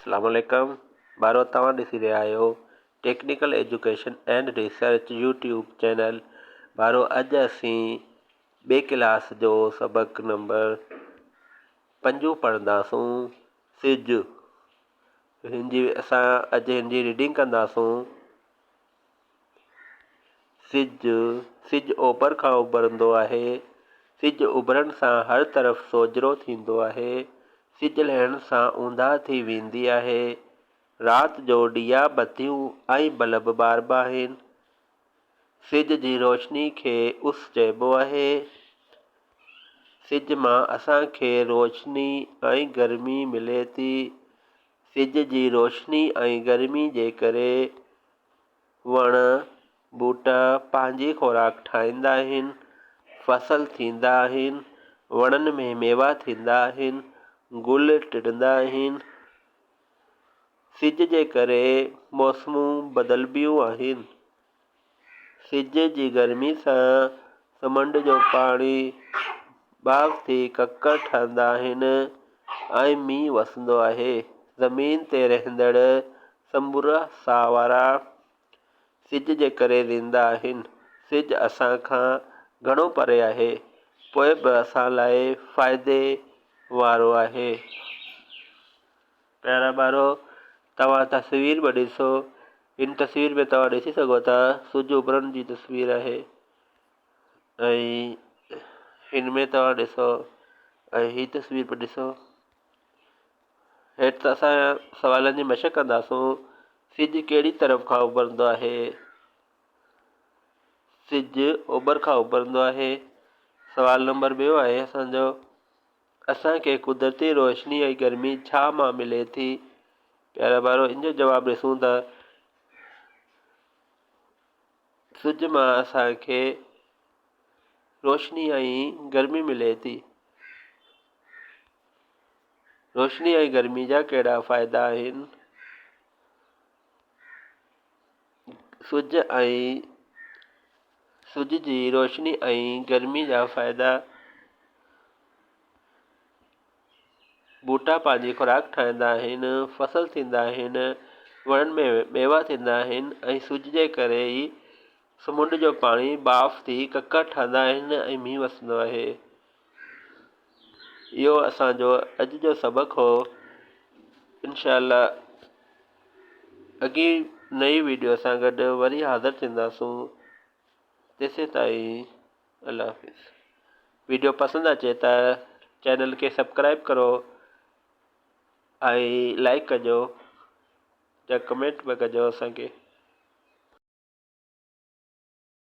اسلام عليڪم ٻارو توهان ڏسي رهيا آهيو technical education and research YouTube channel ٻارو اڄ اسين ٻئي ڪلاس جو سبق نمبر پنجون پڙهنداسون سج هن جي اسان اڄ هن جي ريڊنگ ڪنداسون سج، سج اوڀر کان اڀرندو آهي. سج اڀرڻ سان هر طرف سوجهرو ٿيندو آهي. سج لهڻ سان اونداهه ٿي ويندي آهي. رات جو ڏيئا، بتيون ۽ بلب ٻاربا آهن. سج جي روشني کي اس چئبو آهي. سج مان اسان کي روشني ۽ گرمي ملي ٿي. سج جي روشني ۽ گرمي جي ڪري وڻ ٻوٽا پنهنجي خوراڪ ٺاهيندا آهن، فصل ٿيندا آهن، وڻن ۾ ميوا ٿيندا آهن، گل ٽڙندا آهن، سج جي ڪري موسمون بدلبيون آهن، سج جي گرمي سان سمنڊ جو پاڻي ٻاڦ ٿي ڪڪر ٺهندا آهن ۽ مينهن وسندو آهي، زمين تي رهندڙ سمورا ساهوارا سج جي ڪري زنده آهن. سج اسان کان گهڻو پري آهي، پوء به اسان لاء فائدي وارو آهي. پيارا ٻارو، توهان تصوير به ڏسو. هن تصوير ۾ توهان ڏسي سگهو ٿا سج اڀرڻ جي تصوير آهي ۽ هن ۾ توهان ڏسو ۽ هي تصوير به ڏسو. هيٺ ته اسان سوالن جي مشق ڪنداسون. سج ڪهڙي طرف کان اڀرندو آهي؟ سج اوڀر کان اڀرندو آهي. سوال نمبر ٻيو آهي اسان جو اسان کي قدرتي روشني ۽ گرمي ڇا مان ملي ٿي؟ پيارا ٻارو ان جو جواب ڏسون ته سج مان اسان کي روشني ۽ گرمي ملي ٿي. روشني ۽ گرمي جا ڪهڙا فائدا آهن؟ سج ۽ سج جي روشني ۽ گرمي جا فائدا ٻوٽا پنهنجي خوراڪ ٺاهيندا آهن فصل ٿيندا آهن وڻن ۾ ميوا ٿيندا آهن ۽ سج جي ڪري ئي سمنڊ جو پاڻي ٻاڦ ٿي ڪڪر ٺهندا آهن ۽ مينهن وسندو آهي. اهو اسان جو اڄ جو سبق هو انشاء الله اڳي نئي ويڊيو سان گڏ وري حاضر ٿينداسون تيسين تائين الله حافظ ويڊيو پسند اچي ته چينل کي سبسڪرائب ڪرو ۽ لائڪ ڪجو يا ڪمينٽ به ڪجو اسانکي.